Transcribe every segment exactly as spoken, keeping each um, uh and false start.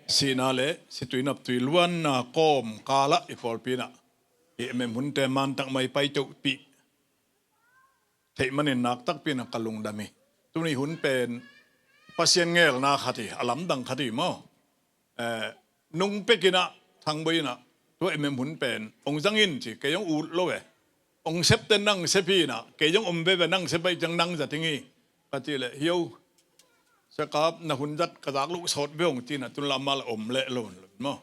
Sihna le situi naptui luanna kawm kalah i pawlpi inah i M M hunte mantak mai paiteuhpih theih manin naktakpi inah ka lungdam hi. Tuni hun pen Pasian ngelna khat hi, a lamdang khat hi maw. Eh, nung pekinah Thangboi inah tua M M hun pen ong zang in ci, kei ong ut lo e. Ong septe nang sep hi inah, kei zong om veve, nang sep aih ciang nang zat ing hi. Ka cih leh, hio, Sia Kap, na hun zat ka zak loh sawt ve ong ci inah, tun lam mah la om leh lo maw.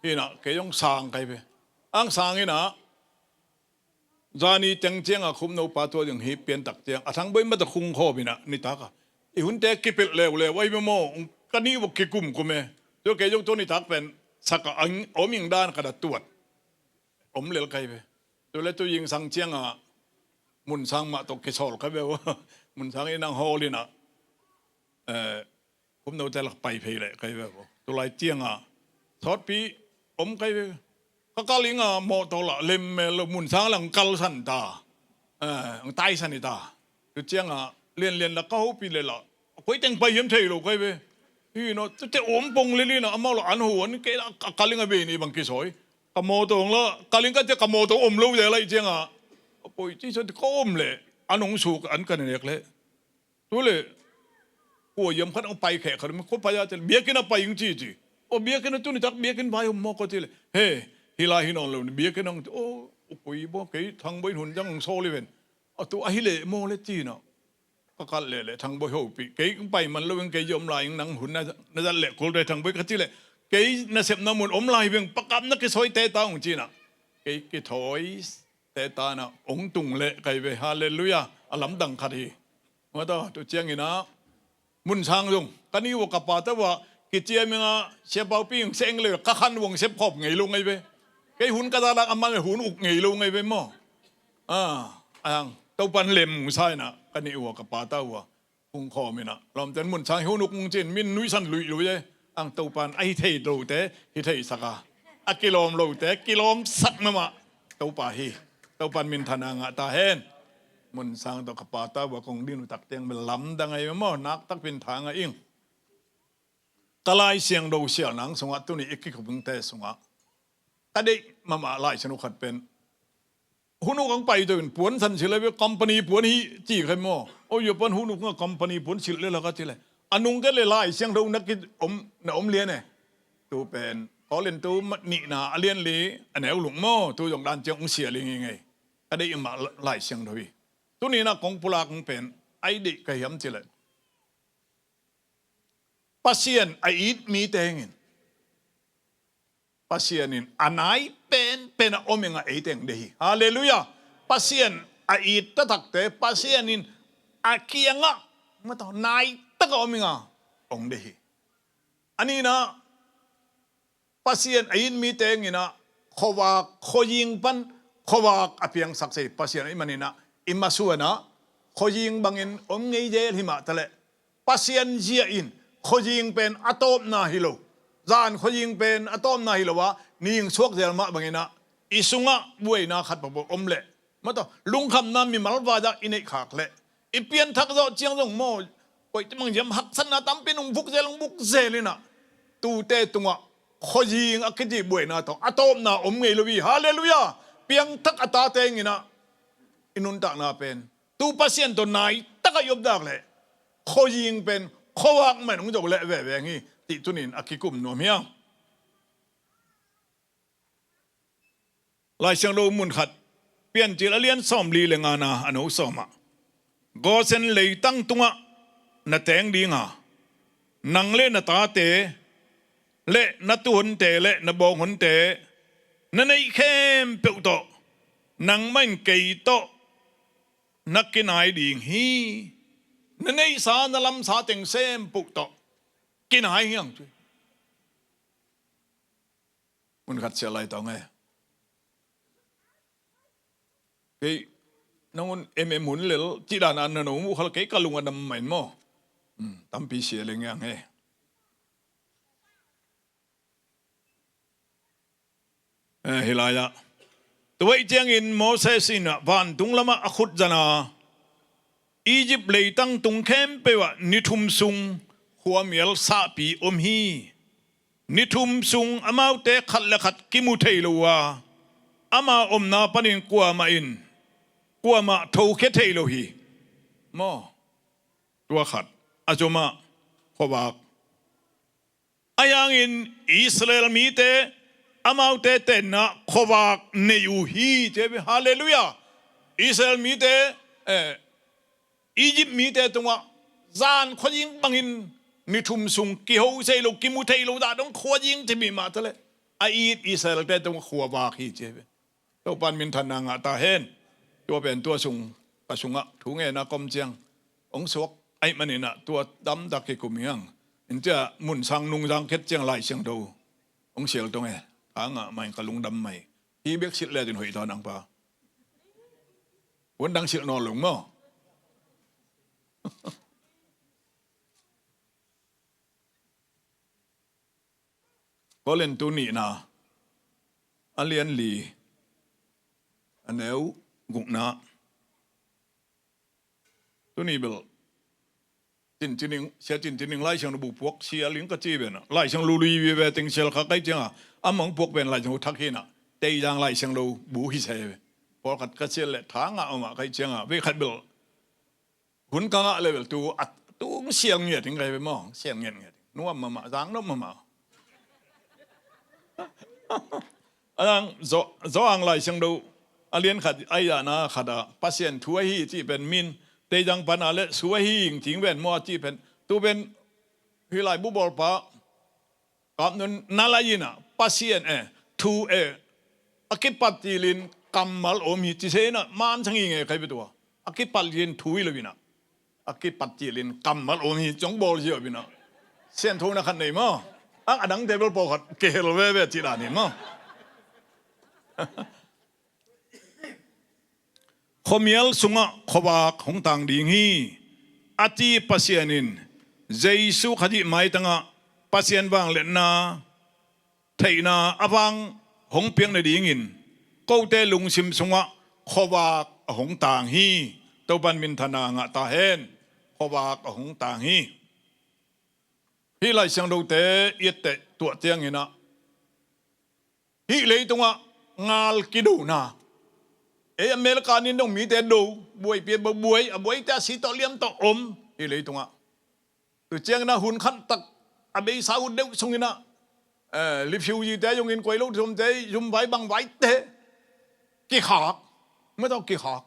Hi inah kei zong sang kai ve. Ang sang inah zani teng ciangah Khupno pa tua zong hi piantak ciang a Thangboi mah tawh khungkhawm inah nitak a i hunte kipelh leuleu ahi ve maw. Ka nih vok kikumkum e. Tua kei zong tua nitak pen sak a om ing dan ka da tuat om lel kai ve. Tua le tu zingsang ciangah Munsang mah tawh kisawl ka ve uh. Munsang inah hawl inah, eh, Khupnote lak pai phei leh kai ve uh. Tulai ciangah sawtpi om kai ve. Ka kal ingah mawtaw lah lemmel lo, Munsang lah ang kalsan ta, eh, ang taisan hi ta. Tu ciangah Lianlian lah ka hopih leh lah a koi teng pai hiam thei lo kai ve. Hi inah tute om pong lel inah amau lah an ho an, kei lah a kal ingah ve ni bang kisawi. Ka mawtaw ong lah kal ing ka cia, ka mawtaw om lo zel aih ciangah a poi ci sa ka om leh an ong suk an ka na nek leh. Tu le kua hiam khat ong pai kheh khat om, kua pai a cia leh biakinn ah pai ing ci ci. Aw, biakinn ah tu nitak biakinn vai om maw ka cih leh, he, hi lai hi nawn lo ni biakinn ah ong ci. Aw, koi baw, kei Thangboi hun ciang ong sawl hi ven. A tu ahi leh maw le ci inah ka kal leh leh Thangboi hopih, kei ong pai man lo ing, kei zong om lai ing, nang hun na zat leh kul dai Thangboi ka cih leh, kei nasepna mun om lai veng, pakap na kisawi teta ong ci inah kei kithawi teta inah ong tung leh kai ve. Halleluiah. A lamdang khat hi. Mawtaw tu ciang inah Munsang zong ka nih uh a ka pata uh a kiciam ingah Sia Paupi ong seng le ka khan uh ong sep khawm ngei lo ngai ve. Kei hun ka zalak a man le hun uk ngei lo ngai ve maw. Ah, ang Topan lem ung sa inah ka nih uh a ka pata uh a khungkhawm inah lawmten Munsang hi hun uk ung ci-in min nuihsan luihlui e. Ang Topan a hi thei lote hi theisak a, a kilawm lote kilawmsak mahmah Topa hi. Topan minthanna ngah ta hen. Munsang tawh ka pata uh a kong din uh tak ciang bel lamdang ahi maw, naktakpi in tha ngah ing. Ka Lai Siangtho sialna sungah tuni i kikupingte sungah ka deih mahmah Lai Siangtho khat pen, hun uk ang pai to in puan san silh ahi ve, company puan hi ci kha maw. Aw, zia pan hun uk nga company puan silh le la ka cih leh a nung kei leh Lai Siangtho na ki om, na om lian e. Tu pen Korin tu nihna a lian li a neu luk maw, tu zong dan ciang ung sial ing hi ngei. Ka deih mahmah Lai Siangtho hi. Tuni inah kong pulak ung pen ai deih ka hiam cih leh Pasian a it mite ingin Pasian in a nai penpen a om ingah ei teng deih hi. Halleluiah. Pasian a it taktakte Pasian in a kiangah mawtaw nai tak a om ingah ong deih hi. A nihna Pasian a it mite ingin ah khuavak khuazing pan khuavak a piangsak se Pasian ahih manin ah i masuan ah khuazing bangin om ngei zel hi mah taleh Pasian zia in khuazing pen a tawpna hi lo. Zan khuazing pen a tawpna hi lo a, ning suak zel mah bangin ah i sungah buaina khat pawpaw om leh, mawtaw, lungkhamna mimal vai-ah i neih khak leh i pianthak zawh ciang zong maw, koih ti mang ziam haksatna tampi in hong vuk zel, hong vuk zel in ah tute tungah khuazing a kici buaina tawh a tawpna om ngei lo hi. Halleluiah. Piangthak a tate ingin ah i nuntakna pen tu Pasian tawh nai takah i op dak leh khuazing pen khuavak mah in hong zo leh veve hi cih tuni in a kikum nuam hi hang. Lai Siangtho mun khat, Piancil a lian sawmli le ngana a no sawmah, Goshen leitang tungah na teng ding a, nang le na tate le na tuuhonte le na bawnghonte na neih khempeuh tawh nangmah in kei tawh na kinai ding hi. Na neihsa na lamsa teng sempuh tawh kinai hi hang ci. Mun khat sia lai tawng e. Kei nangun M M hun lel cih dan a na no muh khal kei ka lung a dam mah in maw. Hmm, tampi sia leng hi hang e. Eh, hi lai-ah tua ahih ciangin Moses in ah vantung lamah a khut zan a, Egypt leitang tung khempeuh ah ni thum sung khuamial sahpi om hi. ni thum sung amaute khat le khat kimu thei lo uh a, ama omna panin kuamah in kuamah thokhia thei lo hi. Maw? Tua khat a zomah khuavak. Ahi hangin Israel mite amaute tenna khuavak nei uh hi, ci hi ve. Halleluiah. Israel mite, eh, Egypt mite tungah zan khuazing bangin ni thum sung kiho thei lo, kimu thei lo dah dong khuazing ci mi mah ta leh a it Israel-te tungah khuavak hi, ci hi ve. Topan minthanna ngah ta hen. Tua pen tua sung, ka sungah thu ngenna kom ciang hong suak ahih maninah tua damtak kikum hi hang. Intia mun sang nung zang khet ciang Lai Siangtho hong sial tong e. Tha ngah mai, ka lungdam mai. Hi bek silh le din hoih ta nang pa. Hun dang silh nawn lo maw? Korin tu nihna a lian li, a neu gukna. Tuni bel Cin Cin Ing, Sia Cin Cin Ing Lai Siangtho bu puak sia ling ka ci ven a, Lai Siangtho lui vive teng sial kha kai cianga, a mang puak ven Lai Siangtho thak hinah, Teizang Lai Siangtho bu hi se ve. Pawlkhat ka sial le tha ngah a mah kai cianga, vei khat bel hun ka ngah level tu, a, tu hong sial ngiat ding kai ve maw, hong sial ngiat ngiat ding. Nuam mahmah, zang nuam mahmah. A dang, Zo-, Zohang Lai Siangtho a lian khat, a lian khat ah Pasian thu ahi cih pen min, Teizang pana le su ahi ing cing ven maw a cih pen. Tu pen, hih laibu bawlpa, Kap nun na lai inah Pasian e, thu e, a kipat tilin kammal om hi ci se inah man sang hi nge kai bia tua. A kipat tilin thu hi lo inah, a kipat tilin kammal om hi cong bawl zia inah. Siantho na khat nei maw? Ang a dang table pawlkhat kihel veve ci dan hi maw? Khuamial sungah khuavak hong tang ding hi, a ci Pasian in Jesu Khazih maitangah Pasian vangliatna theihna a vang hong piak nadingin kote lungsim sungah khuavak a hong tang hi. Topan minthanna ngah ta hen. Khuavak a hong tang hi. Hih Lai Siangthote i et teh tuah cianginah hih leitungah ngal kidona. Ei America nin dong mite do, buaipi a buai, a buaite a si tawh liam tawh om hih leitungah. Tu cianginah hun khat tak a beisa ut deuh sunginah, eh, refugee-te zongin koi lo zomte, zum vai bang vaite kikhak. Mah tawh kikhak.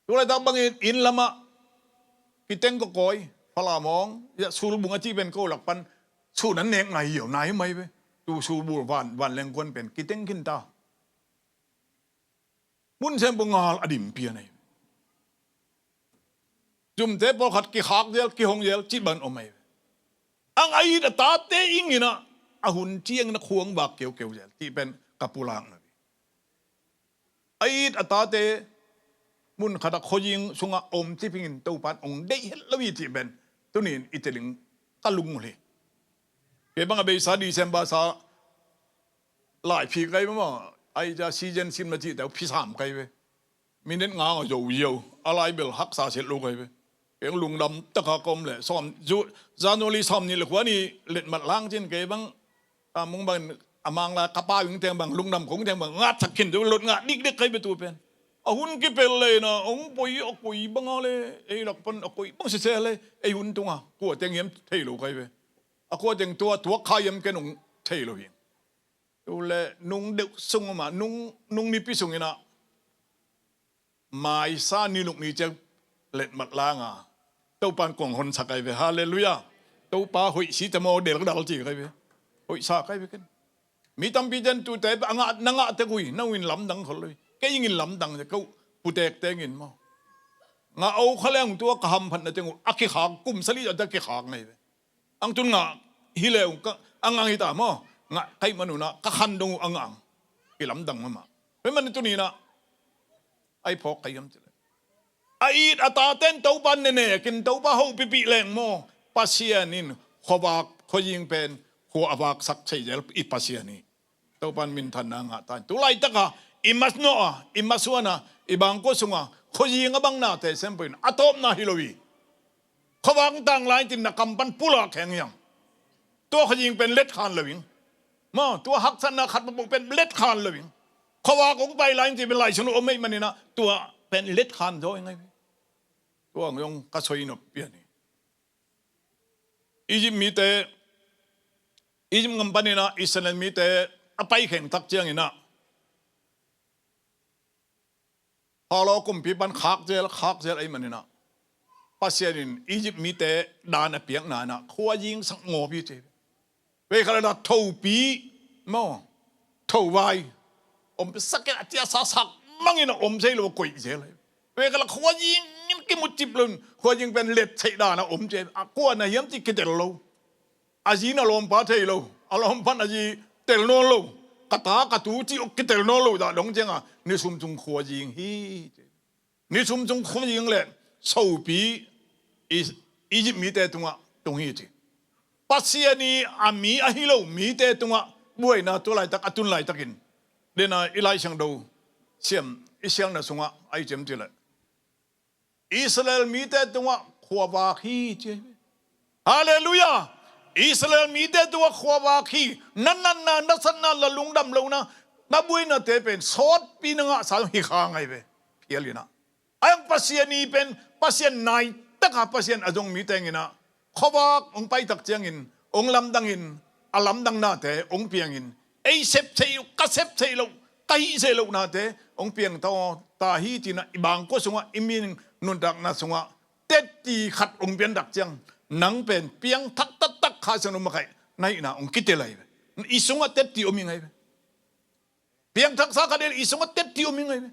Tu laitak bangin inn lamah kiteng kawkawi, Falam hong, ya, sulbung a cih pen ko lak pan sun an nek ngai hiau nai mai ve. Tu sulbung van, vanleng kuan pen kiteng khin ta. Mun sem peuh ngal a dim pian ahi. Zumte pawlkhat kikhak zel, kihong zel, cih bang om ahi. Ang a it a tate inginah a hun ciangin a khuang vak keukeu zel, cih pen ka pulakna. A it a tate mun khatah khuazing sungah om cipingin Topan ong deih het lo hi cih pen tunin i teling ka lungngulh hi. Kei bang a beisa December sa lai phi kai ve maw? Ai ca season sim na cihte uh phi sam kai ve. Minute nga a zo ziau a lai bel haksa siat lo kai ve. Kei lungdam taka ka om le sawm zu, January sawm nih le kua ni letmat lang cin kei bang, a mung bang a mang la ka pa wing teng bang lungdam kong teng bang ngat sak khin deuh lot ngah dikdek kai ve tu pen. A hun kipel le na ong poi a koi bang a le ei lak pan a koi bang sese le ei hun tunga kua teng hiam thei lo kai ve. A kua teng tua tuak kha hiam ken ong thei lo hi. Tu le nung deuh sung mah, nung, nung nipi sunginah maisa ni luk ni ciang letmat langa Topan kong honsak ai ve. Halleluiah. Topa hoih si te maw del dal ci kai ve. Hoih sa kai ve ken. Mi tampi ten tute a ngah, na ngah tek ui, na uin lamdang khol lo hi. Kei ingin lamdang te ko putek tengin maw. Ngah o kha leng tua ka hamphatna teng uh a kikhak kum sali a ta kikhak ngai ve. Ang tun ngah hi leu ka, ang ang hi ta maw? Ngah kaih manunah ka khan dong uh ang ang. Kilamdang mahmah. Hei man tuninah ai phawk ka hiam cileh. A it a taten Topa nenekin Topa hopihpih leng maw? Pasian in khuavak khuazing pen khua a vaksak thei zel i Pasian hi. Topan minthanna ngah ta in. Tu laitaka i masnawh a, i masuan a, i bangkua sunga khuazing a bang nate sem peuh in a tawpna hi lo hi. Khuavak tang lai tin na kam pan pulak kheng hiam? Tua khuazing pen letkhan lo ing. Maw, tua haksatna khat peuhpeuh pen letkhan lo ing. Khuavak hong pai lai ing ci pen Lai Siangtho om ahih manin ah tua pen letkhan zaw ing ahi ve. Tua zong ka soi nop pian hi. Egypt mite, Egypt gam panin ah Israel mite a pai kheng tak ciangin ah Pharaoh kumpi pan khak zel, khak zel ahih manin ah Pasian in Egypt mite dan a piakna in ah khuazing sak ngawp hi ci. Vei khat le thopi maw, thovai om sak in a tia sa sak mangin a om sei lo a koih zel hi. Vei khat le khuazing in kimu cip lo in khuazing pen let theih dan a om ci. A kua na hiam cih kitel lo. A zi in a lawmpa thei lo, a lawmpa in a zi tel nawn lo, ka ta ka tu cih kitel nawn lo dah dong ciangah ni sum cung khuazing hi. Ni sum cung khuazing le sopi Egypt mite tungah tung hi ci. Pasian i a mi ahi lo mite tungah buaina tua laitak a tun laitakin dena i Lai Siangtho siam i siangna sungah a i cem ci le Israel mite tungah khuavak hi ci. Halleluiah. Israel mite tungah khuavak hi. Na natna, na satna, la lungdam lohna, na buainate pen sawtpi na ngahsa hi kha ngai ve. Phial inah a iang Pasian i pen Pasian nai taka Pasian a zong mite inah khuavak hong paitak ciangin hong lamdangin a lamdang nate hong piangin ei sep thei uh, ka sep thei loh, ka hih thei loh nate hong piang ta aw ta hi cinah i bangkua sungah i min nuntakna sungah tetti khat hong piantak ciang nang pen piang thak taktak Kha Siangtho makaih na hihna hong kitel ahi ve. I sungah tetti om hi ngai ve. Piang thaksa khat el i sungah tetti om hi ngai ve.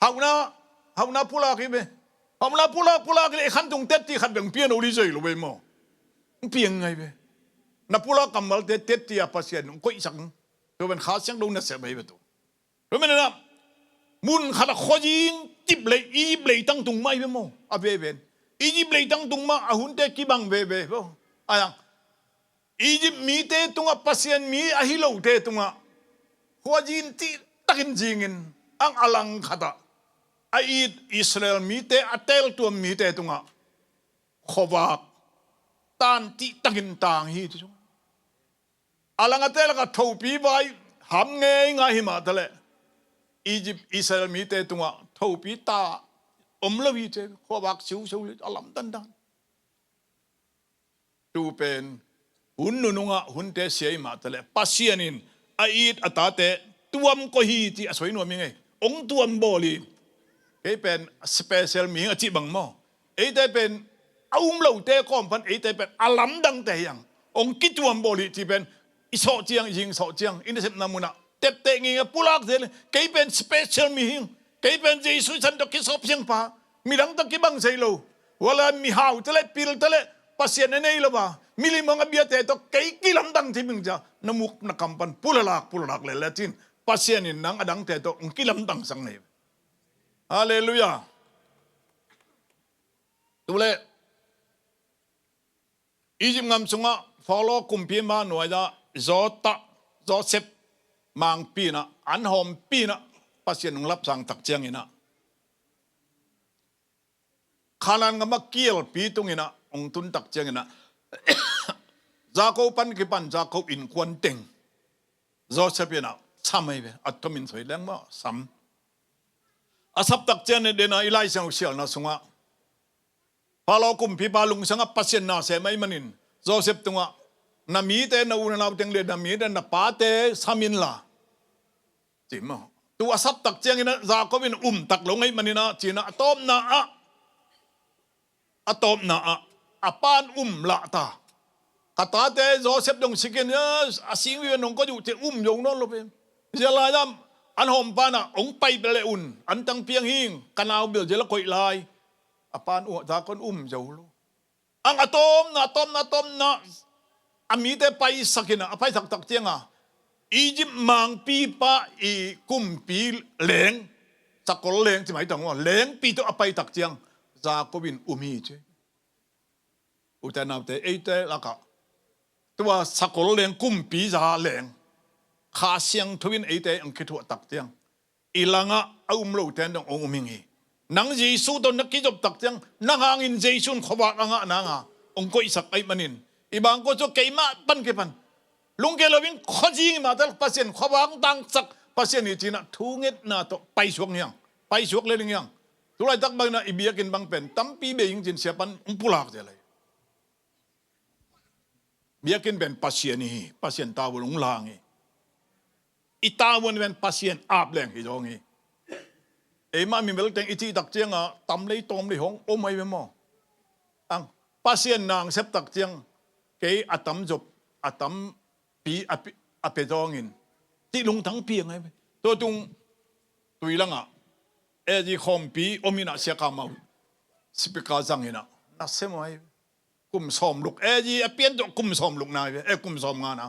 Hauhna, hauhna pulak hi ve. Hauhna pulak pulak hi le i khantung tetti khat beng pian oli zoi lo ve maw? Piang ngai ve. Na pulak kammalte tetti a Pasian hong koihsak. Tua pen Kha Siangtho nasep ahi ve tu. Tua menena mun khat a khuazing cip lei i leitang tung mah hi ve maw? A veven i leitang tung mah a hunte kibang veve maw? A iang Egypt mite tungah Pasian mi ahi lote tungah khuazing cihtakin zingin ang a langkhatah a it Israel mite a teltuam mite tungah khuavak tan cihtakin tang hi ci. A lang a tel a ka thopi vai ham ngei ngai hi mah taleh Egypt Israel mite tungah thopi ta om lo hi ci. Khuavak siusiu hi a lam dandan. Tu pen hun nunungah hunte sia i mah taleh Pasian in a it a tate tuam koi hi ci a soi nuam hi ngei. Ong tuam bawl hi. Kei pen special mihing a cih bang maw? Eite pen a um lote kawm pan eite pen a lamdangte hiang ong kituam bawl hi ci pen i sawh ciang, i zing sawh ciang, i nasepna munah tepteh ngingin a pulak zel hi. Kei pen special mihing, kei pen Jesu i san tawh kisawp siangpa, midang tawh kibang sei lo. Huala mihau taleh pil taleh Pasian a nei lo a milim hong a biate tawh kei kilamdang ci ming cia na muk na kam pan pulalak pulalak lele cin Pasian in nang a dangte tawh hong kilamdang sang nei. Halleluiah. Tule Egypt ngam sungah Pharaoh kumpi ma nuai-ah Jota, Joseph mangpi inah an hawmpi inah Pasian hong lapsang tak cianginah Kanaan ngam a kialpi tunginah hong tun tak cianginah Jakob pan kipan Jakob innkuan teng Joseph inah sam ahi ve. A thomin soi leng maw sam. A sap tak cianginah dena i Lai Siangtho sialna sungah Pharaoh kumpipa lungsangah Pasian na sem ahih manin Joseph tungah na mite na u na nau teng le na mite na pate sam inla ci maw? Tu a sap tak cianginah Jakob in um tak lo ngei maninah cinah a tawpna ah a tawpna ah a pan um lahta. Ka tate Joseph dong sikin a singvia nong ka duh ci um zo nawn lo pen. Zia lai-ah an hawm panah hong pai bel le un an tang piang hing ka nau bel zia la koih lai. A pan uh Jakob um zo lo. Ang a tawpna a tawpna a tawpna a mite paisak inah a paisak tak cianga Egypt mangpipa i kumpi leng sakol leng ci mai tang uh a lengpi tawh a paitak ciang Jakob in um hi ci. Ute naute eite lakah tua sakol leng kumpi za leng Kha Siangtho in eite ang kithuah tak ciang i langah a um lote in dong hong um hing hi. Nang Jesu tawh na kizop tak ciang nang hangin Jesu in khuavak a ngah nanga hong koihsak ahih manin I bangkua cu keimah pan kipan lungke loin khuazing i mahtal Pasian khuavang tangsak Pasian hi cinah thungetna tawh paisuak hiang, paisuak le ding hiang. Tulaitak banginah i biakinn bang pen tampi bei hing cin sia pan hong pulak zel hi. Biakinn pen Pasian hi, Pasian tavuan hong lang hi. I tavuan pen Pasian aap leng hi zong hi. Eimah mi melteng i cihtak cianga tam lei tawm lei hong om ahi ve maw? Ang Pasian nang septak ciang kei a tam zop a tam pi a, pi, a pia zawngin cih lungtang piang ahi ve. Tua tung tuilangah A G khawmpi om inah siakhamau sipika zanginah na sem ahi ve. Kum sawm luk A G a pian tuah kum sawm luk na ahi ve. Eh, kum sawm nga na.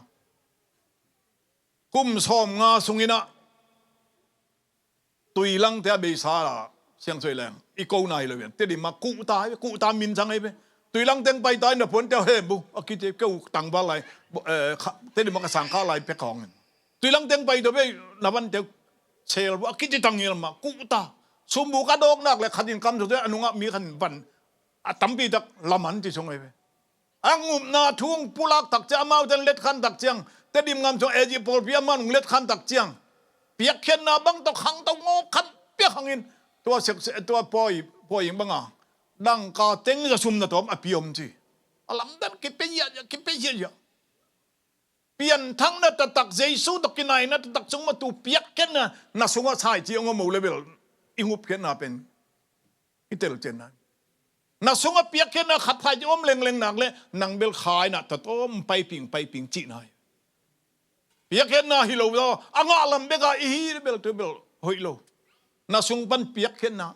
Kum sawm nga sunginah tuilangte a beisa la siangsuai leng i ko nai lo pian Tedim a kuhta ahi ve, kuhta min sang ahi ve. Tuilangteng paita in a puante a hembu a kiti keu tangval lai, eh, kha, Tedim a ka sangkha lai pek hawngin tuilangteng paita bei na vante selbu a kiti tangil mah kuhta. Sumbu ka dawknak le khatin kamsute a nungah mi khan van a tampitak laman ti sung ahi ve. A ngupna thu hong pulak tak ciang, amaute letkhan tak ciang, Tedim ngam sung A G pawlpi amah hong letkhan tak ciang piakkhiatna bang tawh khangto ngawk khan piak hangin tua sek, tua pawi, pawi ing banga dangka teng za sum na tawm a piom ci. A lamdan kipia, kipia. Pianthakna taktak Jesu tawh kinaina taktak sung mah tu piakkhiatna na sungah sai ci hong om lo le bel i ngupkhiatna pen i telcianna. Na sungah piakkhiatna khat phai ci om lengleng nak le nang bel khaina tatawm paiping paiping cihna hi. Piakkhiatna hi lo zaw a ngah lam beka i hi bel tu bel hoih lo. Na sung pan piakkhiatna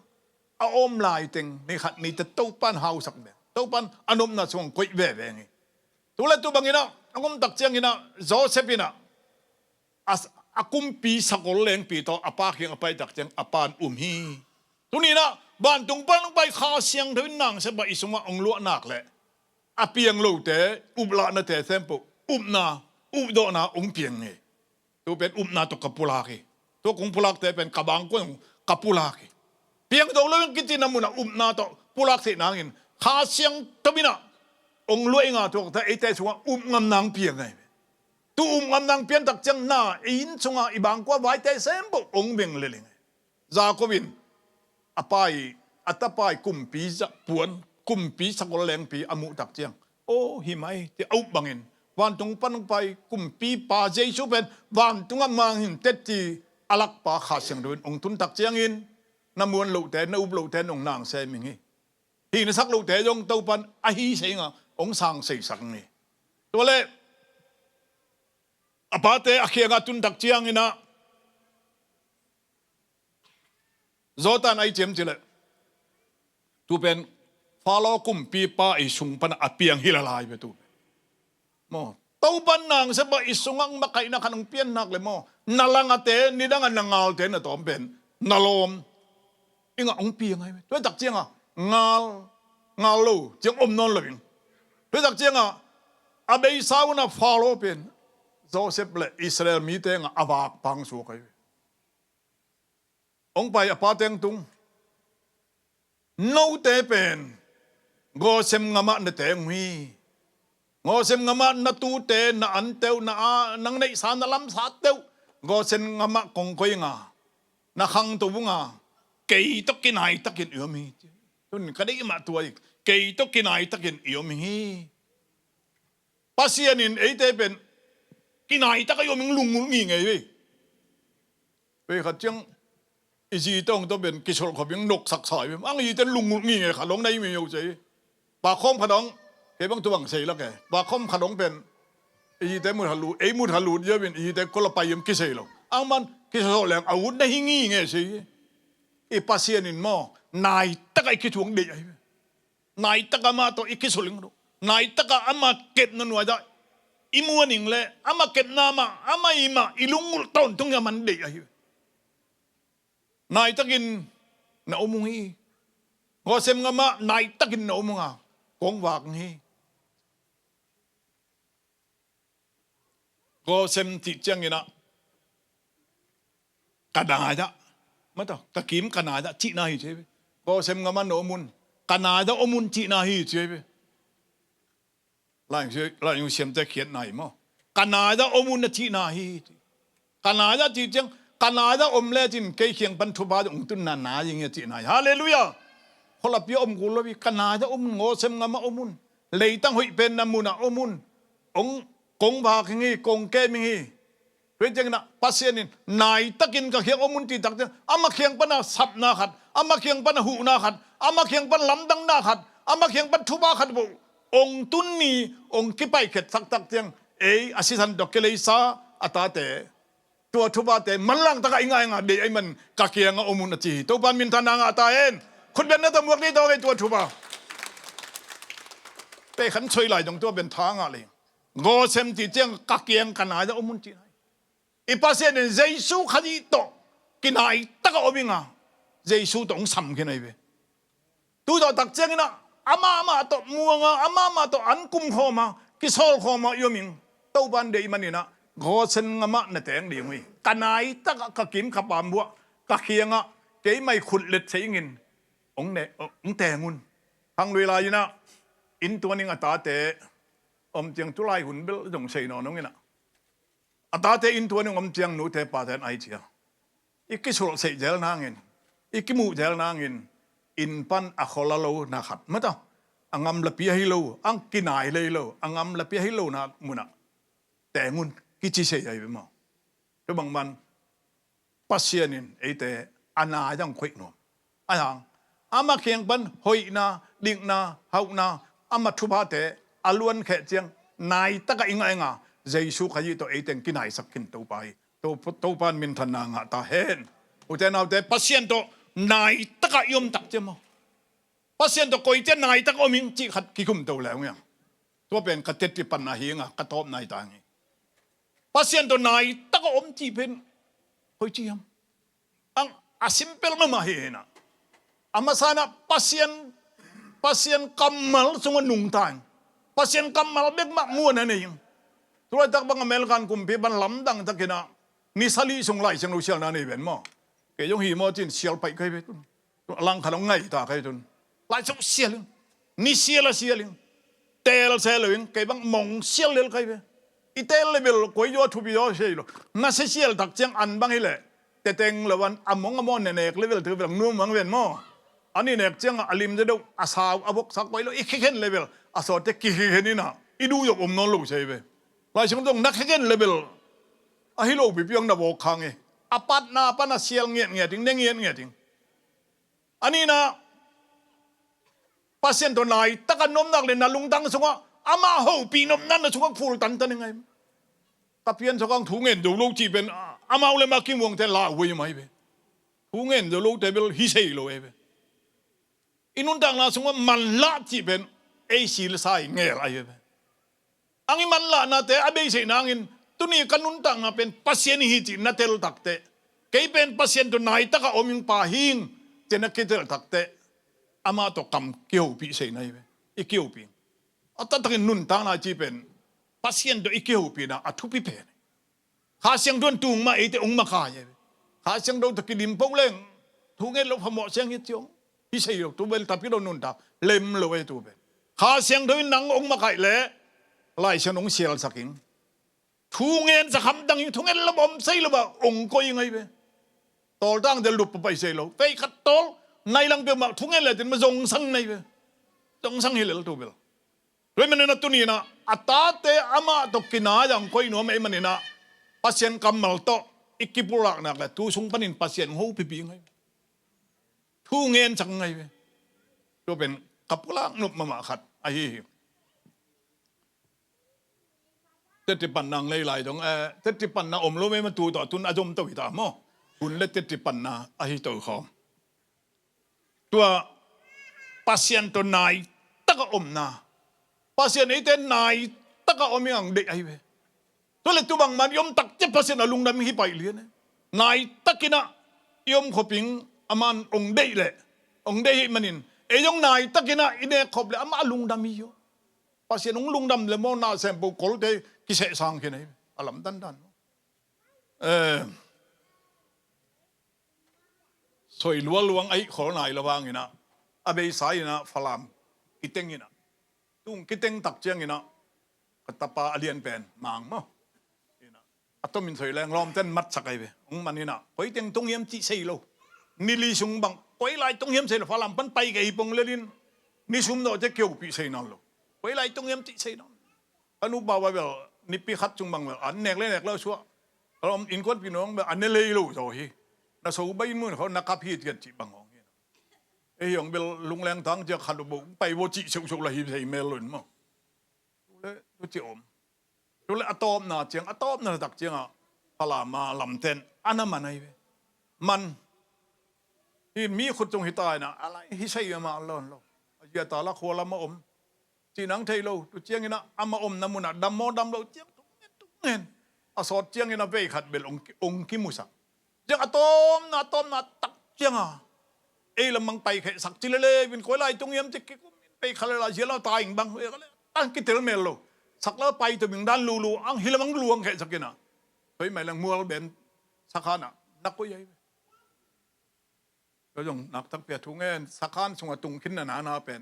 a om laiteng ni khat nite Topan hausak ve. Topan a nopna sung koih veve ngi. Tule tu banginah a ngumtak cianginah Joseph inah a, a kumpi sakol lengpi tawh a pa kiang a paitak ciang a pan um hi. Tuninah vantung pan hong pai Kha Siangtho in nang sepah i sungah hong luahnak le a piang lote uplahnate sempoh upna updawhna hong piang hi. Tu pen upna tawh ka pulak hi. Tua kong pulakte pen ka bangkuan ka pulak hi. Piang dong lo in kici na munah upna tawh pulak theih nangin Kha Siangtho inah hong luah i nga tuakte eite sungah up ngam nang piang ahi. Tu um ngamnang piantak ciang na i inn sunga i bangkua vaite sempoh hong veng leleng. Jacob in a pai, a tapai kumpi za puan, kumpi sakol lengpi a muhtak ciang, aw hi mai, ti a up bangin vantung pan hong pai kumpipa Jesu pen vantungah mang hin teti a lakpa Kha Siangtho in hong tuntak ciangin na muan lohte, na up lohte in hong nang sem ing hi. Hih na sak lohte zong Topan a hi seinga hong sang seisak ni. Tuale a pate a khianga tuntak cianginah Jonathan a i ciam cileh tu pen Faro kumpipa i sung pana a piang hi lalai ve tu pen. Maw, Topan nang sepah i sungah makaihna khan hong piannak le maw, na langate nidanga na ngalte na tawm pen na lawm ingah hong piang ahi ve. Tuaitak cianga ngal, ngal lo ciang om nawn lo ing. Tuaitak cianga a beisa una Faro pen Joseph le Israel mite ngah a vak pang suak ahi ve. Hong pai a pa teng tung. Note pen Gosem ngamah na teng uh hi. Gosem ngamah na tute, na anteuh, na a, nang neihsa na lamsa teuh Gosem ngamah kong koih nga, na khangto uh nga, kei tawh kinaitakin i om hi. Tun ka deih mah tua hi. Kei tawh kinaitakin i om hi. Pasian in eite pen kinaitak a i om ing lunggulh ngingei ve. Pei khat ciang i zi tawng tawh pen kisolh khop ing noksak sa i ve. Ang i zite lunggulh ngingei khat long na i mi yo sei. Pakhawm khat ong kei bang tu bang sei lak e. Pakhawm khat ong pen i zite mut khat lut, ei mut khat lut zia pen i zite kol a pai i om kisei lo. Ang man kisolh leng a ut na hi ngingei sei. I Pasian in maw naitak a i kithuang deih ahi ve. Naitak amah tawh i kisulingduh. Naitak a amah kepna nuai dah i muaning le amah kepna mah amah i mah i lunggulh tawntung i a man deih ahi. Naitakin na um ung hi. Gosem ngamah naitakin na um ung a kong vak hi. Gosem cih cianginah ka nai dah, mataw, ka kim ka nai dah cihna hi ci hi ve. Gosem ngamah na om un, ka nai dah om un cihna hi ci hi ve. Lai, lai siamte khiatna hi maw? Ka nai-ah om un a cihna hi. Ka nai-ah cih ciang, ka nai-ah om lecin kei kiang pan thupha hong tunna nai ing a cihna hi. Halleluiah. Khualapi-ah om kul lo hi. Ka nai-ah om un, Goshen gamah om un. Leitang hoih penna munah om un. Hong, kong vak ing hi, kong kem ing hi. Tua hi ciangin ah Pasian in, "Naitakin ka kiang om un," cih tak ciang, amah kiang pana sapna khat, amah kiang pana huhna khat, amah kiang pan lamdanna khat, amah kiang pan thupha khat bawh hong tun ni, hong kipaikhiat taktak ciang, ei a sisan tawh kileisa a tate, tua thuphate manlang takah i ngaingai deih ahih manin ka kiangah om un a ci hi. Topa'n minthanna ngah ta hen. Khut beng na tawh muak ni tawh kei tua thupha. Pekhan soi lai dong tua pen tha ngah lei. Goshen cih ciang ka kiang ka nai-ah om un cihna hi. I Pasian in Jesu Khazih tawh kinai takah om ing a, Jesu tawh hong sam khin ahi ve. Tu tawh tak ciangin ah amah amah tawh muang a, amah amah tawh an kum khawm a, kisawl khawm a i om ing. Topa'n deih manin ah Goshen gamah na teng ding uh hi. Ka nai takah ka kim ka pam buah ka kiangah keimah i khut let thei ingin hong ne, hong teng un. Khanglui lai-in ah inntuan ing a tate om ciang tu lai hun bel zong sei nawn hong in ah, a tate inntuan ing om ciang nute pate'n ai cia, i kisulhseih zel nangin, i kimuh zel nangin, inn pan a khol a lona khat mata, a gamlapi ahi lo, a kinai lei lo, a gamlapi ahi lona munah teng un kici sei ahi ve maw? Tua bangman Pasian in eite a nai-ah hong koih nuam. Ahi hang amah kiang pan hoihna, dikna, hauhna, amah thuphate a luankheh ciang nai takah i ngaingai a, Jesu Khazih tawh eite hong kinaisak khin Topa hi. To, Topa'n minthanna ngah ta hen. Ute naute, Pasian tawh nai takah i om tak ciang maw, Pasian tawh koici-a nai takah om ing cih khat kikum to leng uh hiam? Tua pen ka teci panna hi ing a, ka tawpna hi ta ing hi. Pasian tawh nai takah om cih pen koici hiam? Ang, a simple mahmah hi hi in ah, a masa in ah Pasian, Pasian kammal sungah nungta ing. Pasian kammal bek mah muan a nei ing. Tu laitak bang American kumpi pan lamdang takin ah ni sali sung Lai Siangtho sialna nei ven maw? Kei zong hi maw ci-in sial paih ka hi ve tun. Langkhat hong ngai ta ka hi tun. Lai Siangtho sial ing. Ni sial a sial ing. Teel se lo ing. Kei bang mong sial lel ka hi ve. I teel level koi zaw thupi zaw sei lo. Na sia sial tak ciang an bang hi leh, teteng lo an a mong a mong nenek level tu bel nuam mang ven maw? An i nek ciang a lim ze deuh, a sau a voksak koi lo, i khikhen level a sawtte kikhikhen in ah i duh zong om nawn lo sei ve. Lai Siangtho zong na khikhen level ahi lo pipi ang na vawk khang hi. A patna pan a sial ngiatngiat ing, ne ngiatngiat ing. A nihna, Pasian tawh nai takah na om nak leh na lungtang sungah amah hopih nopna na sungah phul tantan ing ahi. Ka piansak ang thu ngen zo lo cih pen, a, amau le amah kimuangte lauhuai mah hi ve. Thu ngen zo lote bel hi sei lo hi ve. I nuntakna sungah manlah cih pen ei silsa i ngel ahi ve. Ang i manlahnate a beiseih nangin tuni ka nuntakna pen Pasian i hi cih na tel takteh, kei pen Pasian tawh nai takah om ing pa hi ing ci-in na kitel takteh, amah tawh kam kihopih seihna hi ve. I kihopih. A taktakin nuntakna i cih pen Pasian tawh i kihopihna a thupi pen. Kha Siangtho in tung mah eite hong makai hi ve. Kha Siangtho tawh kidim peuh leng thu ngen lo phamawh siang hi ciang. Hi sei lo, tu bel tapi lo nuntak lem lo e tu bel. Kha Siangtho in nang hong makaih leh Lai Siangtho hong sialsak ing. Thu ngen sak hamtang ing, thu ngen lo om sei lo bah hong koih ing ahi ve. Tawltang del dup papai sei lo. Vei khat tawl nai lang peuhmah thu ngen le tin mah zongsang nai ve. Zongsang hi lel tu bel. Tua ahih manin a tuni-in ah a tate amah tawh kinai-a hong koih nuam ahih manin ah Pasian kammal tawh i kipulak nak leh tu sung panin Pasian hong hopih ing ahi ve. Thu ngensak ing ahi ve. Tua pen ka pulak nop mahmah khat ahi hi. Teci panna ang lei lai dong, eh, teci panna om lo mei mah tu tawh tun a zom to hi ta maw? Hun le teci panna ahi to khawm. Tua Pasian tawh nai takah omna. Pasian eite nai takah om ing ang deih ahi ve. Tua leh tu bangman i om takte Pasian a lungdam hi pai lian e. Nai takin ah i om khop ing, aman hong deih leh, hong deih ahih manin ei zong nai takin ah i nek khop leh amah a lungdam hi aw. Pasian hong lungdam leh maw, na sempo kolte kisehsang khin ahi ve. A lamdang dan maw? Eh, soi lualuang ahi khol nai lo hangin ah, a beisa in ah Falam kiteng in ah, tung kiteng tak ciangin ah, Ka tapa a lian pen Mang maw. A tomin soi leng lawmten matsak ahi ve. Hong man inah koi teng tung hiam cih sei lo. Ni li sung bang koi lai tung hiam sei lo. Falam pan pai kei hi pong lelin ni sum dawh te kiopih sei nawn lo. Koi lai tung hiam cih sei nawn lo. Ka nupa va bel nipi khat sung bang bel an nek le nek lo suah. Ka lawm innkuanpih nuang bel an ne lei lo zaw hi. Na so bai in mun kho na kap hi tian cih bang hong hi. Ei hi hong bel lungleng tang ciak khat lo bo pai bo cih seuhseuh la hi sei mel lo in maw. Tule tuci om. Tule a tawpna ciang a tawpna tak ciangah Falam a lamten a na man ahi ve. Man hi mi khut cung hi ta inah a lai hi sei amah lawn lo. A zia ta la khua lam a om. Cih nang thei lo tu cianginah amah omna munah dam maw dam lo ciang tung ngen tung ngen. A sawt cianginah vei khat bel ong ki- ong kimusak. Ciang a tawmna a tawmna tak cianga ei lamang paikhehsak ci lele vin koi lai tung hiam ci kikum in pei kha lela zia lau ta ing bang. Tang kitel mel lo. Sak la pai to bing dan lulu ang hi lamang luang khehsak ina. Koi mai lang mual ben sakhanah na koi ai ve. Ka zong naktak pia thu ngen sakhan sunga tung khin na na na pen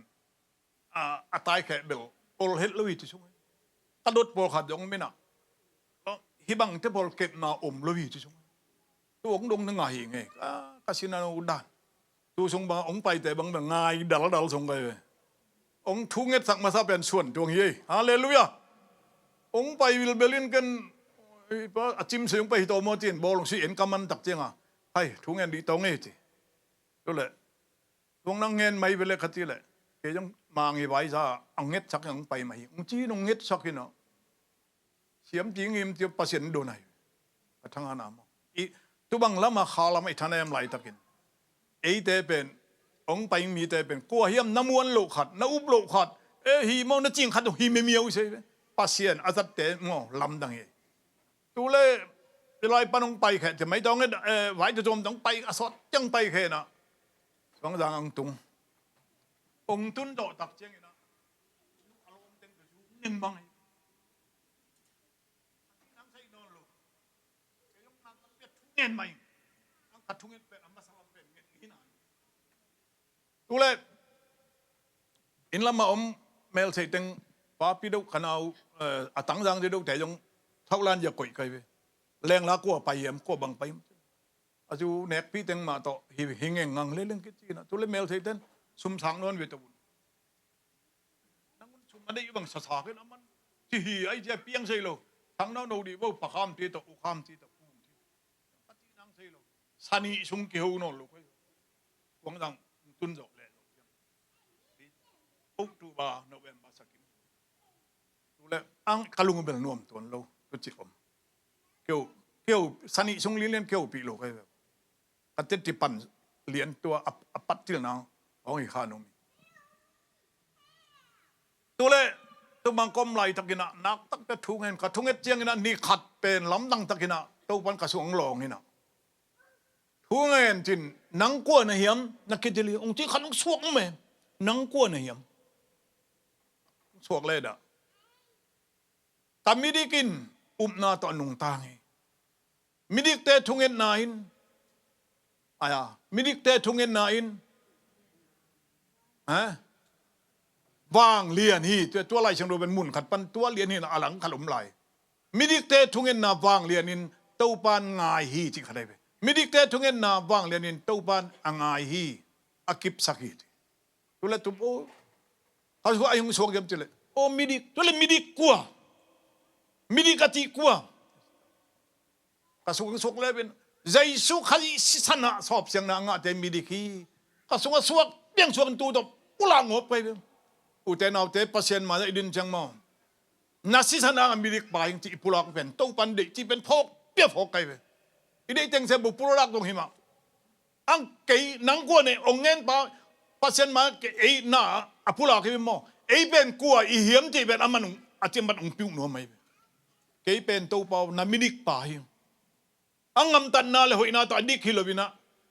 a, a tai kheh bel ol het lo hi ci sung. Ka dot pawl khat zong mina hi bang te pawl kepna om lo hi ci sung. Tu ong dong na ngai hi nge ka, ka sina no dan. Tu sung bang ong paite bang bel ngai dal dal sung kai ve. Ong thu ngetsak masa pen suan tuang hi ei. Halleluia. Ong pai vilbelin ken a cim sui ong pai hi tawmaw cin bawl ong sui en ka man tak cianga hai thu ngen dih tawng ei ci. Tule tuang nang ngen mai vele kha ci le kei zong mangi vai za a ngetsak ang pai mai ong ci nong ngetsak hi no. Siam ti ngim ti Pasian do nai a thanga na maw. I tubang lama kha lama i thana em laitakin eite pen ong pai mite pen kua hiam na muan loh khat na up loh khat e hi maw na cing khat hi mimiau i sei ve. Pasian a zatte maw lamdang hi. Tule i lai pan ong pai khe te mai tawng e vai te zom tawng pai a sawt tiang pai khe na. Tuang zang ang tung ong tun dawh tak ciang ina a lawm teng te zu ning bang hi. Nang sei nawn lo. Kei zong nang kan pet thu ngen mai. Ang ka thu ngen pet a masa lam pen ngen hi na. Tule inn lama om mel sei teng papi deuh ka nau a tangzang deuh te zong thaulan zia koih kai ve. Lengla kua pai hiam kua bang pai hiam. A zu nekpi teng mah tawh hi hi ngeng ngang le leng kit cina tule mel sei ten sum sang nawn ve tawh un. Nang un sum a deih bang sasak in a man ci hi ai cia piang sei lo. Thang nau no dih bo pakham ti tawh ukham ti tawh pum ti. Ka ci nang sei lo. Sani sung kiho nawn lo koi. Kuang zang tun zawh leh lo ciang. October, November sakin. Tule ang ka lung bel nuam tuan lo tu ci om. Keu keu sani sung lilian keu pi lo kai. Ka teti pan lian tua a pat til nang hong hi kha nung. Tule tu mangkom lai takina nak tak pe thu ngen ka thu nget ciangina ni khat pen lamdang takina to pan ka sung lawng ina. Thu ngen cin nang kua na hiam na kidili ong ci khat ong suak me nang kua na hiam. Suak le dah. Ka midik in upna tawh nungtang hi. Midikte thungetna in aya midikte thungetna in ha vanglian hi. Tua lai siang ruben mun khat pan tua lian hi na a lang khat om lai. Midikte thungetna vanglian in Topan ngai hi ci khat ai ve. Midikte thungetna vanglian in Topan a ngai hi. A kipsak hi. Tule tup o ka sua a hung suak giam cile o midik tule midik kua midik a cih kua. Ka sung suak levin Jesu Khazih sisan ah sawpsiangna a ngahte midik hi. Ka sungah suak piang suak tu tawh pulak ngawp kai ve. Ute naute Pasian mai i din ciang maw na sisan ah midik pa hing cih i pulak pen Topan deih cih pen phawk pia phawk kai ve. I deih teng se bu pulak dong hi mah. Ang kei nang kua ne ong ngen pa Pasian ma kei ei na a pulak hi maw. Ei pen kua i hiam cih pen a man ung a cih man ung piuh nuam mai. Kei pen Topa na midik pa hi. A ngamtatna le hoihna tawh a dik hi lo ina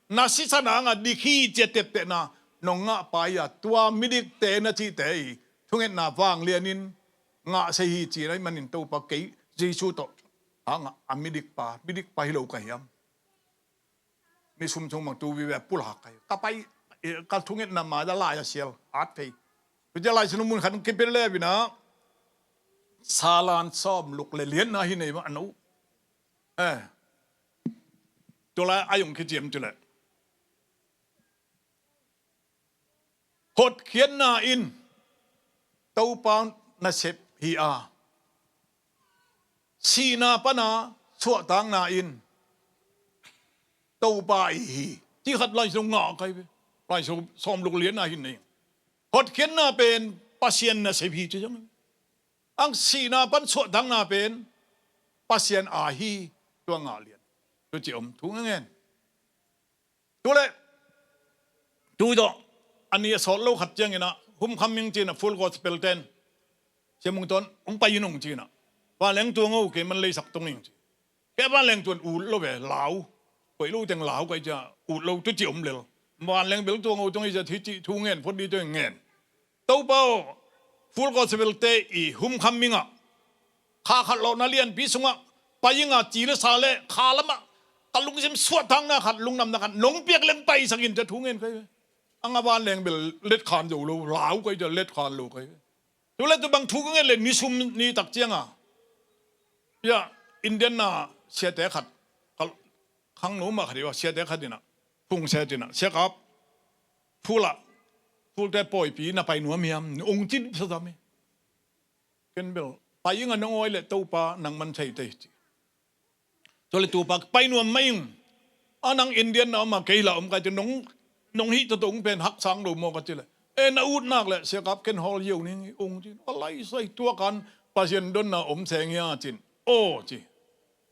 na sisan ang a dik hi cia teptehna nong ngah pa ia tua midikte na cihte i thungetna vanglianin ngah sei hi cina i manin Topa kei Jesu tawh hangah a midik pa midik pa hi lo ka hiam. Mi sum sung mang tu vive pulak kai ka pai ka thungetna ma da lai a sial at thei. Kutia lai sinu mun khan kipil le vina Salan sawm luk le lianna hi nei mah a no. Eh. Tua lai a yong kiciam ci leh, hotkhiatna in Topa nasep hi a, sihna pana suahtakna in Topa ii hi. Ci khat Lai Siangtho ngah kai ve. Lai Siangtho sawm luk lianna hi nei. Hotkhiatna pen Pasian nasep hi ci zong. Ang sihna pan suahtakna pen Pasian aa hi. Tua ngah lian. Tua ci om thu ngen. Tu le, tu zawh, a ni a sawt lo khat ciangin ah, hum kham ing ci-in ah, Full Gospel ten, Sia Mung Tawn, hong pai in hong ci-in ah, vanleng tuang o, kei man leisak tung ing ci. Kei vanleng tuang ut lo ve, lau. Koih lo teng lau kai cia, ut lo tu ci om lel. Vanleng bel tuang o tung i cia, hi ci thu ngen, phot di tua ngen. Topa aw, Full Gospel te i hum kham ing a, kha khat lawhna lianpi sungah pai ing a, ci le sa le kha lamah ka lungsim suahtakna khat, lungdamna khat nong piak leng paisak in, cia thu ngen kai ve. Ang a vanleng bel let khan zo lo, lau kai cia, let khan lo kai ve. Tu le tu bang thu ka ngen le, ni sum ni tak ciang a, ya, Indian na siate khat, ka khangno mah khat i a, siate khat in a, phung siate in a, Sia Kap, Full ah, Full te pawipi na pai nuam hiam, ong ci sa zam hi. Ken bel, pai ing a, nong awi le Topa nang man thei tei ci. Tua le Topa pai nuam mah ing. A nang Indian na om a, kei la om kai te, nong, nong hih tawh ong pen haksang lo maw ka ci le. E, na ut nak le Sia Kap, ken hawl yo ning, ong ci. A lai sai tua kan Pasian donna om seng hia cin. Aw ci.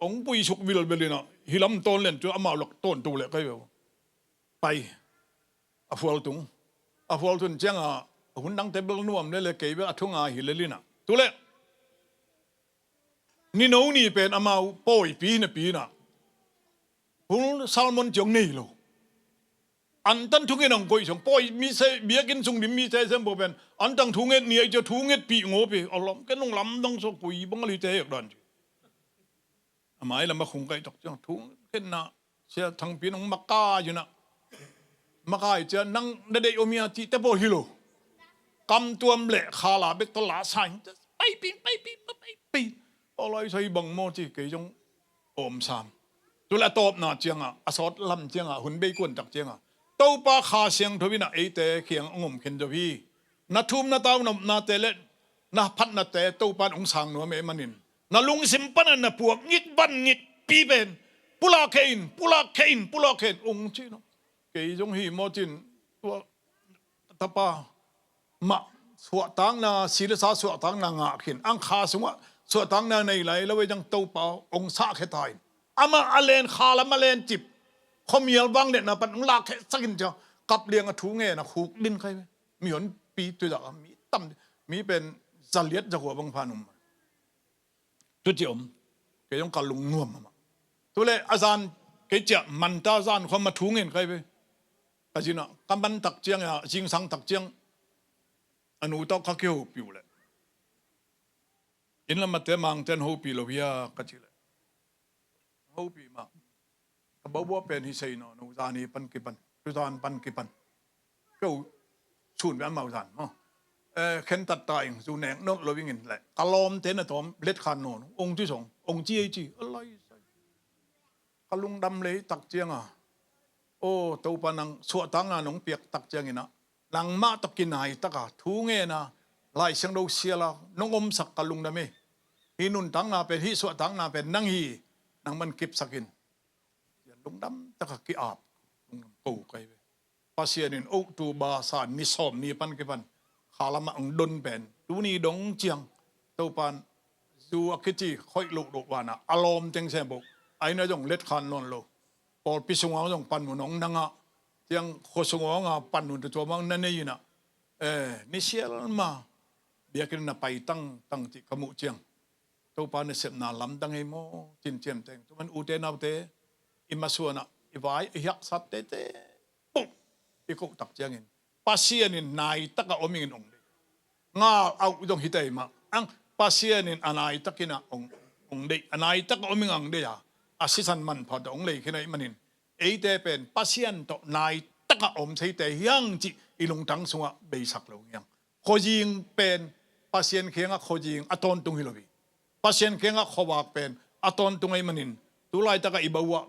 Ong puisuk vilvel in a, hi lam tawn len tua amau lak tawn tu le kai ve. Pai. A phual tung. A phual tung ciang a, a hun dangte bel nuam le le kei bel a thu ngai hi le lin a. Tu le, ni no ni pen amau pawipi hi napi in a, hul salmon ciang nei lo. Antan thu ngen ang koih song, pawi mi se, biakinn sung dim mi se sem bo pen, antan thu nget ni ai cia thu ngetpih ngawp hi, a lam, ken nong lamdang sawk, koi bang a li te hek dan ci. A mai lam a khung kaih tak ciang thu khenna, Sia Thangpi nong makai in a. Makai cia nang na deih om hia cih te pawl hi lo. Kam tuam le khala bek tawh la sa in, paipi, paipi, paipi. Aw lai sai bang maw ci kei zong om sam. Tu le a tawpna ciang a, a sawt lam ciang a, hun bei kuan tak ciang a, Topa Kha Siangtho in a eite kiang ong om khin zo hi. Na thum na tau nopnate le na phatnate Topa in ong sang nuam e manin, na lungsim pan a na puak ngik van ngikpi pen pulak khe in, pulak khe in, pulak khe in ong ci no. Kei zong hi maw cin, tua tapa mah suahtakna, si le sa suahtakna ngah khin, ang kha sungah suahtakna nei lai lo e, ciang Topa ong sah khe ta in. Amah a len kha lam a len cip, khuamial vangliatna pan ong lak khe sak in cia, kap liang a thu ngen a khuk din kai ve. Mihonpi tu dak a mi tam, mi pen za liat za kua bang phan um. Tu ci om. Kei zong ka lungnuam amah. Tu le a zan kei cia manta zan khua ma thu ngen kai ve. Ka zin a ka man tak ciang a, zingsang tak ciang a nu tawh ka kihopih uh le, inn lam a te mangten hopih lo hia ka ci le, hopih mah. Ka baubua pen hi sei nawn lo, zan hi pan kipan, tu zan pan kipan. Keu sun ve amau zan maw. Eh, khen tat ta ing, zu nek nawn lo ing in le. Ka lawmte na tawm let khan nawn lo, ong ci song, ong ci ei ci, a lai sai. Ka lungdam lei tak ciang a. Aw, Topa nang suahtakna nong piak tak ciangin a, nangmah tawh kinai tak a, thu ngen a, Lai Siangtho sial a, nong omsak ka lungdam hi. Hih nuntakna pen, hih suahtakna pen nang hi, nangman kipsak in. Lungdam tak a ki-ap, lungdam ko kai ve. Pasian in October sa ni sawm ni pan kipan kha lam ah ong don pen, tuni dong ciang Topan zu a kici khoih loh loh van ah a lawm teng sem boh, a inn ah zong let khan nawn lo. Pawlpi sung ah zong panmun ong nang ah, ciang khua sung ah panmun tuamtuam na nei in ah, eh, ni sial ma biakinn na pai tangtang cih ka muh ciang, Topa nasepna lamdang hi maw, cincian teng. Tua man ute naute, i masuan ah i vai i hiaksat tete, puh, i koh tak ciangin Pasian in nai tak a om ing in ong deih. Ngal auh zong hi tei mah. Ang Pasian in a nai tak in ah ong, ong deih. A nai tak a om ing a ong deih a, a sisan manpha tawh ong lei khin ahih manin, eite pen Pasian tawh nai tak a om seite hi hang cih i lungtang sungah beisak lo hi hang. Khuazing pen Pasian kiangah khuazing a tawntung hi lo hi. Pasian kiangah khuavak pen a tawntung ahih manin, tu laitakah i bah uh ah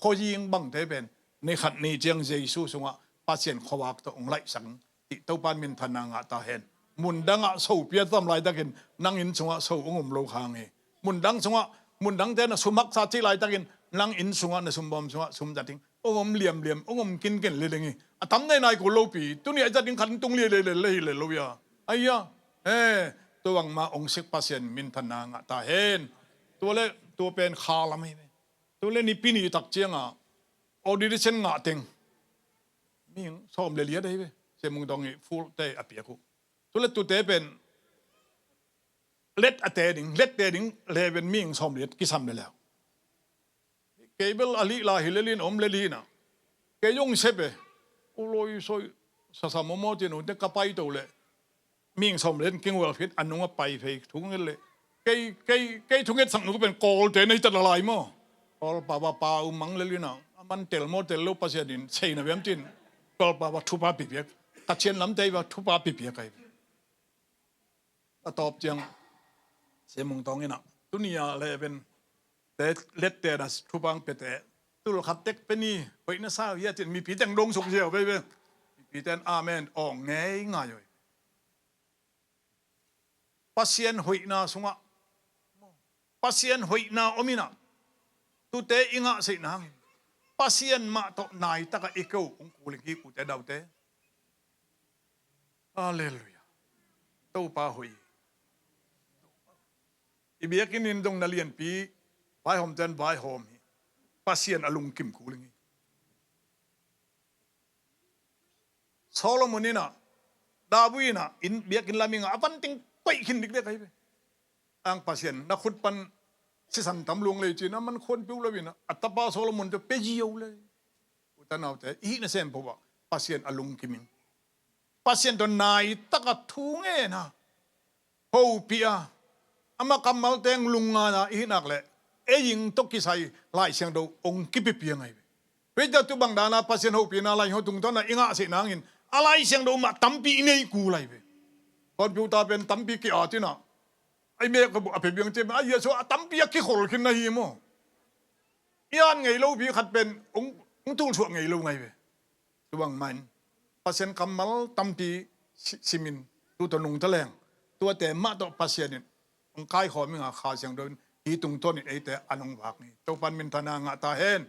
khuazing bangte pen ni khat ni ciang Jesu sungah Pasian khuavak tawh hong laihsak tih Topa in minthanna ngah ta hen. Mundangah so pia tam laitakin nang inn sungah so hong um lo khang hi. Mundang sungah, mundangte na sum haksa cih laitakin nang inn sungah, na sumbawm sungah sum zat ding hong om liamliam, hong om kinkin le ding hi. A tam nei nai kul lopi, tuni a zat ding khat in tung liailei le hi le lo ia. Aia, eh, tua bangmah hong sik Pasian minthanna ngah ta hen. Tua le, tua pen kha lam hi ve. Tua le nipi ni tak ciangah ordination ngah teng mihing sawm le liat ahi ve. Semung Tawng i full te a piak uh. Tua le tute pen let a te ding, let te ding le pen mihing sawm le liat kisam le leu. Kei bel a lih lai hi le lin om le lina. Kei zong sep e. U loi soi sasa momo tin u te ka pai to le. Mihing sawm le liat kingwal fit a nungah pai phei thunget le. Kei, kei, kei thunget sak nu pen Kawlte nei ta la lai maw. Kawlpa va pa u mang le lina. A man tel maw tel lo Pasian in seina viam tin. Kawlpa va thupa pipiak. Ka cian lamte va thupa pipiak ai. A tawp ciang Semung Tawng inah tuni a le pen te lette na thupang pete tul khat tek pe ni hoih na sa uh hi a cin mipi teng dong suk ziau veve. Mipi ten amen aw ngei ngai oi. Pasian hoihna sungah Pasian hoihna om inah tute i ngah seihna hangin Pasian mah tawh nai takah i keu hong kuling hi ute daute. Halleluia. Topa hoih. I biakinn in dong na lianpi vaihawm ten vaihawm hi. Pasian a lungkim kuling hi. Solomon inah David inah inn biakinn lam inga a vanting koih khin dikdek ahi ve. Ang Pasian na khut pan sisan tam luang lei cin a man khuanpiu lo inah a tapa Solomon tawh pe ziau lei. Uta naute i hih nasem pawh ah Pasian a lungkim in Pasian tawh nai takah thu ngen a hopih a amah kammal teng lungngai a i hih nak leh ei ing tawh kisai Lai Siangtho hong kipipiang ahi ve. Peter tu bang dana Pasian hopihna Lai Siangtho tungtawn a i ngah sih nangin a Lai Siangtho mah tampi i neih kul ahi ve. Computer pen tampi ki-at inah ai mek a pe biang cem a Jesu a tampi a kikhol khin na hi maw. I at ngei lo pi khat pen hong, hong tulsuah ngei lo ngai ve. Tua bangmah in Pasian kammal tampi si-, simin tu tawh nungta leng tuate mah tawh Pasian in hong kaikhawm inga Kha Siangtho in hi tungtawn in eite a nong vak ni. Topan minthanna ngah ta hen.